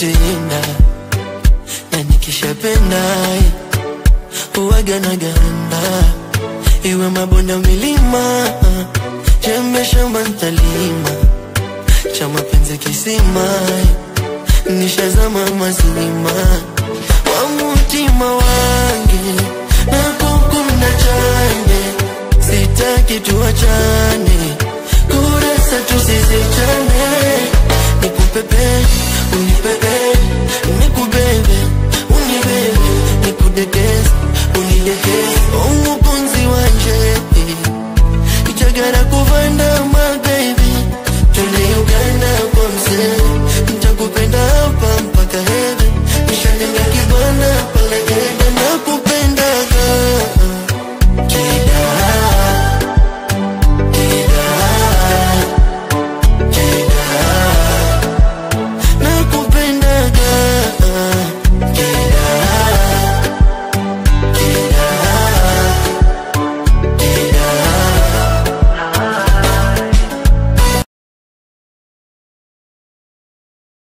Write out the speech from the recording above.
kutenda, na nikishapenda huwaga na ganda. Iwe mabonde milima, jembe shamba ntalima, cha mapenzi kisima, nishazama mazima. Wa mutima wange na kukunda change, sitaki tuachane.